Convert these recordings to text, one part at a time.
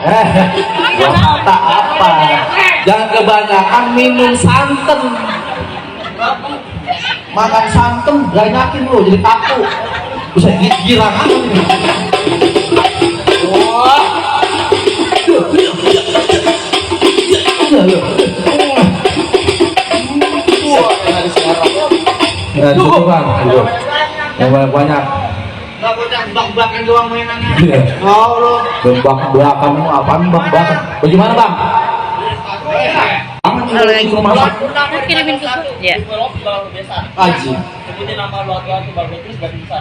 Gua kata apa? Jangan kebanyakan minum santan. Makan santan banyakin lo jadi kaku. Bisa gigiran aku. Wah. Ya, cukup bang, cukup. Yang banyak-banyak. Nggak boleh bak-bakan doang mainannya. Oh lo, bak-bakanmu apaan bak-bakan? Bagaimana bang? Kalau lagi kirimin ke ya. Aji. Sebutin nama lu atau bagus terus gak bisa.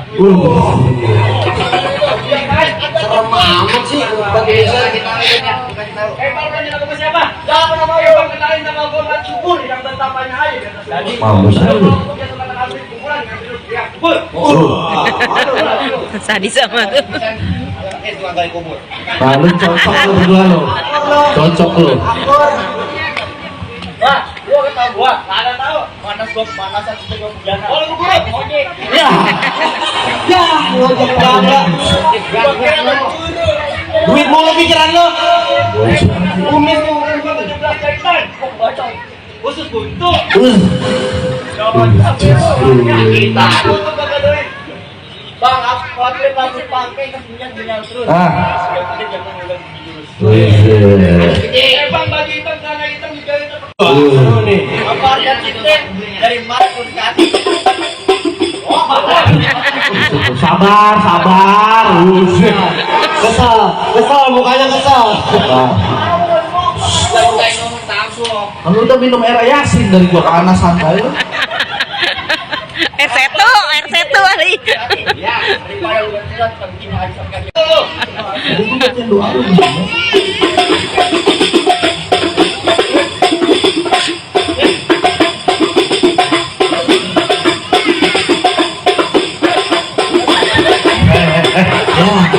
Serem amat sih. Bagaimana kita kasih tahu. Bang, nanya nama siapa? Siapa nama lu? Bang, kenalin nama gua Mat Subur yang tentangnya aja. Jadi, mampus aja lu. Sadis sama tuh. Tukang gali kubur. Nah, lu cocok lu berdua lu. Cocok lu. Wah, lu kata gua, enggak ada tahu. Panasan itu gua bujana. Oh, lu buruk. Oke. Ya. Ya, lu jadi bangga. Duit mulu pikiran lu. Kumis lu 17 jahitan. Kok baca. Khusus buntu. Kita untuk kagak duit. Bang, aku pakai kemudian jalan terus. Jangan ulang jurus. Bang, bagi hitam karena hitam dijahit. Apa ada cinta dari mas ke hati? Sabar. Kesel mukanya kesel. Kamu udah minum air yasin dari gua ke anak santai. air setu kali. Ya, daripada lu tidak begini aja sampai Jadi gua bacain doa lu.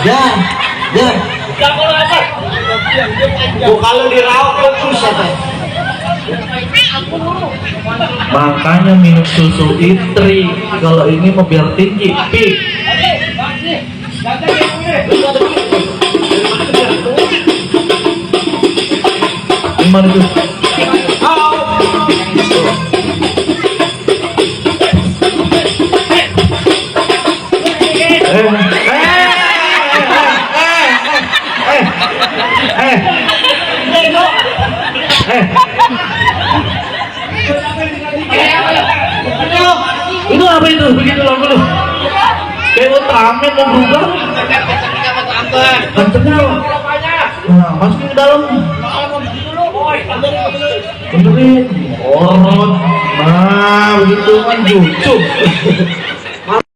Ya. Kalau dirawat lo susah kan? Makanya minum susu itri. Kalau ini mau biar tinggi. Pik. Gimana tuh? Itu apa itu? Begitu lagu lu. Kayak Ultraman mau berubah. Kencengnya apa? Nah, masukin ke dalam. Benerin. Oh, nah begitu kan cucuk.